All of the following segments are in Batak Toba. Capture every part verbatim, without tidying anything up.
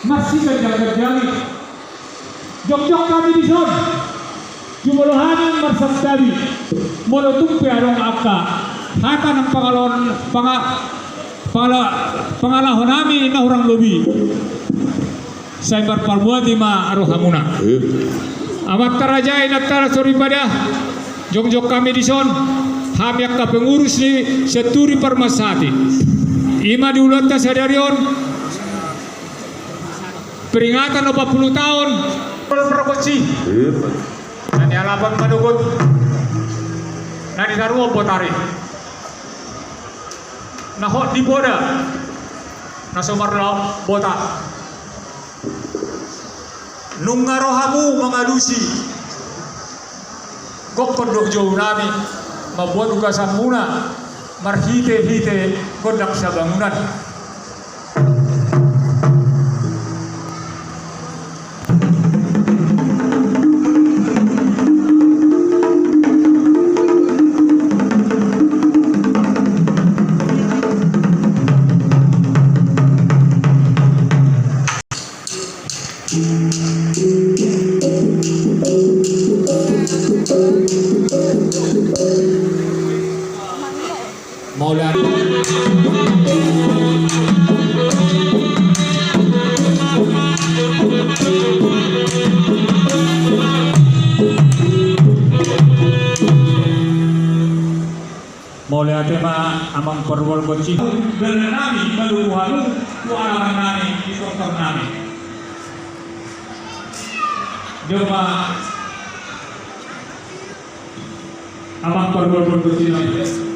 Marsiganjang-ganjangi. Jongjong hami dison. Jumolo hami marsantabi. Molo tung pe adong angka hata nang pangalaon, panga-, pangala-, pangalahon hami na hurang lobi, sai marpamuati ma rohamuna. Amanta raja, inanta na soripada. Jongjong hami dison, hami angka pengurus ni Sianturi Parmasahati. I ma di ulaonta sadari on, peringatan opat pulu taon. Pargonsi. Na nialap on manogot, na nitaruhon botari, na hot di poda, na so marlaok bota. Nunga ro hamu mangalusi. Gokhon do jounami mamboan ugasanmuna marhite-hite gondang sabangunan. Mauliate. Mauliate ma amang pargonsi. Dalan nami, maluku hamu tu alaman nami, di tongtong nami. Jomma. Amang pargonsi nami.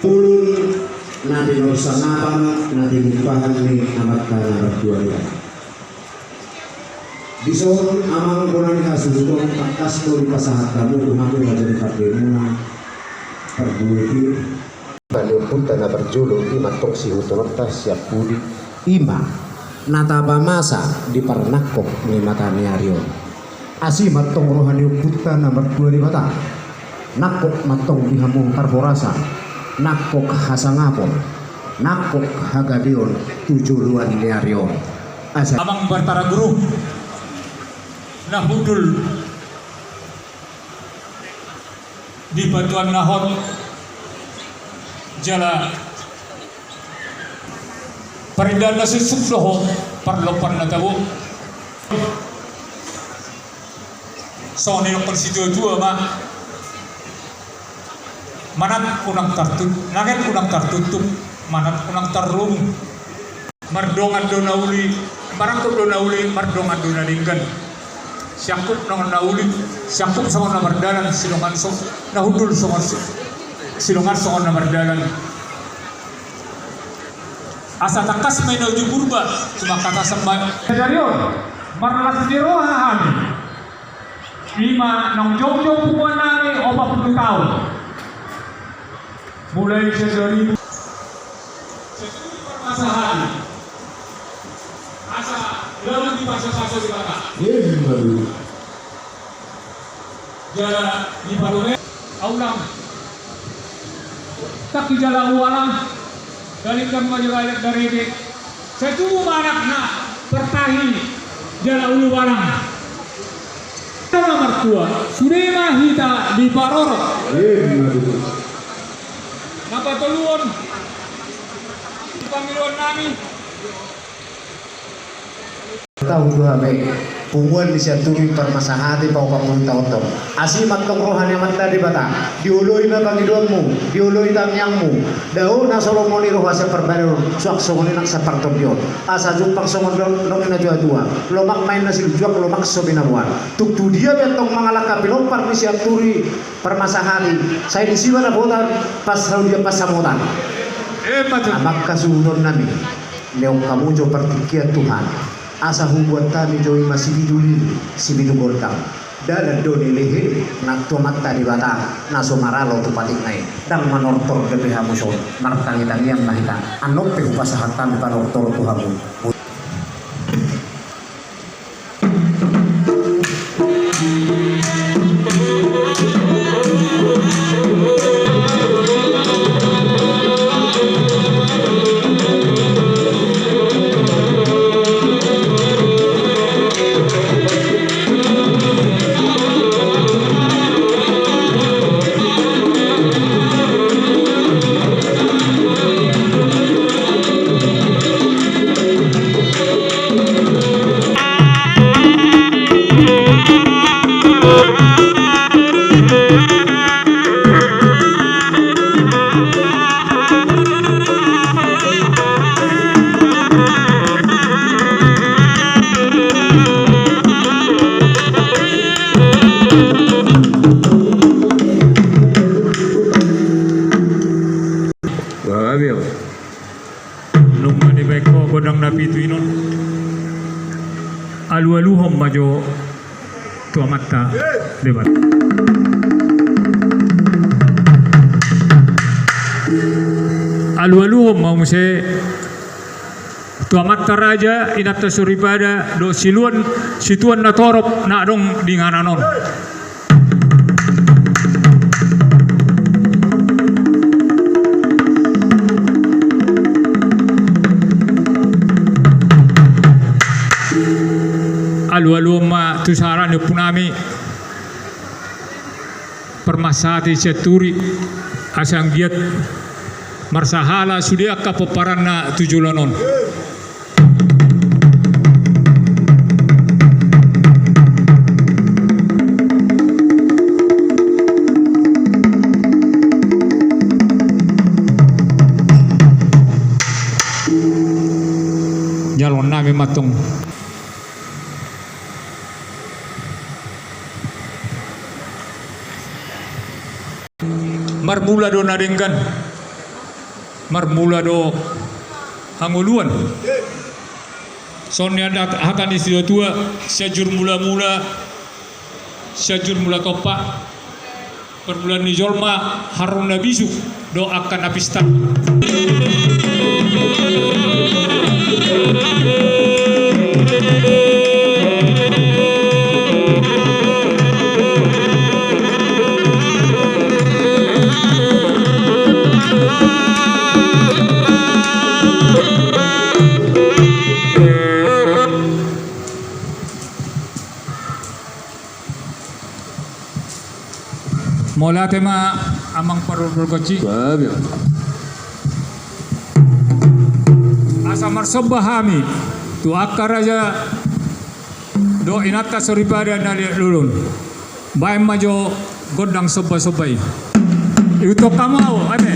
Ulun na tinurusan abang, na tinumpahan ni amanta na martua i. Dison amang bona ni hasuhuton, tangkas do dipasahat hamu tu hamu raja ni pardemuna, parbuat i. Paniompunta na parjolo, i ma tong sihutononta sian pudi. I ma na tapamasa di parnangkok ni mata ni ari on. Asi ma tong roha ni ompunta na martua Debata. Nangkok ma tong di hamu parhorasan, nangkok hasangapon, nangkok hagabeon tu joloan ni ari on. Asa amang Batara Guru na hundul di batuan na hot jala parindahan na suksuk dohot parlompan na tabo. Songon nidokkon situa-tua ma, manat unang tartut-, nanget unang tartutup, manat unang tarlumobi. Mardongan do na uli, marangkup do na uli, mardongan do na denggan. Siangkup songon na uli, siangkup songon na mardalan, sidongan so-, na hundul songon si-, sidongan songon na mardalan. Asa tangkas ma i na uju Purba, cuma kata samba. Sadari on, marlas ni roha hami. I ma naung jongjong punguan nami opat pulu taon. Mulai sian dua ribu. Sian dua ribu parmasahati. Asa lalu dipaso-paso Debata. Iya, iya, iya. Jala dipadome. Aulang. Tangki jala ualang. Galinggang ma jala adat garebek. Sai tubu ma anak na partahi jala ulubalang. Tama martua, sude ma hita diparorot. Iya, iya, iya. Na patoluhon di pangidoan nami. Tahu tu hami, punguan ni Sianturi Parmasahati paopat pulu taon on. Asi ma tong roha ni Amanta Debata, dioloi ma pangidoanmu, dioloi tangiangmu. Dao na so lomo ni roha sian parbadanon, suang songon i nang sian partondion. Asa jumpang songon do-, dok ni na tua-tua, lomak ma inna silinjuang, lomak so binaboan. Tung tu dia pe antong mangalangka pinompar ni Sianturi Parmasahati, sai disi ma dapotan, pas hau dia pas samotan. Eh, patut. Amang hasuhuton nami, lehon hamu jo partingkian Tuhan. Asa hubuat hami jo i ma sipitu lili, sipitu gondang. Dalan do ni lehe, na tu Amanta Debata, na so maralo tu patikna i. Ndang manortor dope hamu son, martangi-tangian ma hita. Annon pe hupasahat hami panortor tu hamu. Alualuhon ma jo tu amanta Debata. Alualuhon ma muse tu amanta raja, inanta soripada dohot siluan, situan na torop na adong di inganan on. Alualuhon ma tu sahala ni ompunami Parmansati Sianturi, asa anggiat marsahala sude angka pomparanna tu joloan on. Jaloonnami ma antong. Marmula do na denggan, marmula do hangoluan. Songon i do hata ni situatua, Sianjur Mulamula, Sianjur Mulatompa. Parmulaan ni jolma, haroro na bisuk dohot angka na pistar. Mauliate ma amang parhundul gonsi. Asa marsomba hami tu angka raja dohot inanta soripada na liat lolon. Baen ma jo gondang sombasomba i. Ihuthon hamu ahu, ate.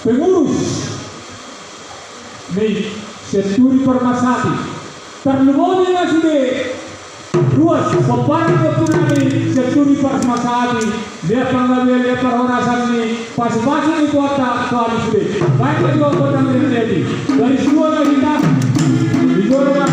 Pengurus ni Sianturi Parmansati. Tarlumobi ma sude ruas pomparan ni ompunami Sianturi Parmansati, liat panggabean, liat parhorasan ni pasupasu ni Tuhanta tu hami sude. Baen ma jo gondang liat-liat i. Garis dua ma hita. Di jolo ma.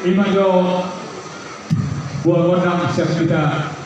Ima jo buah gondang siap kita.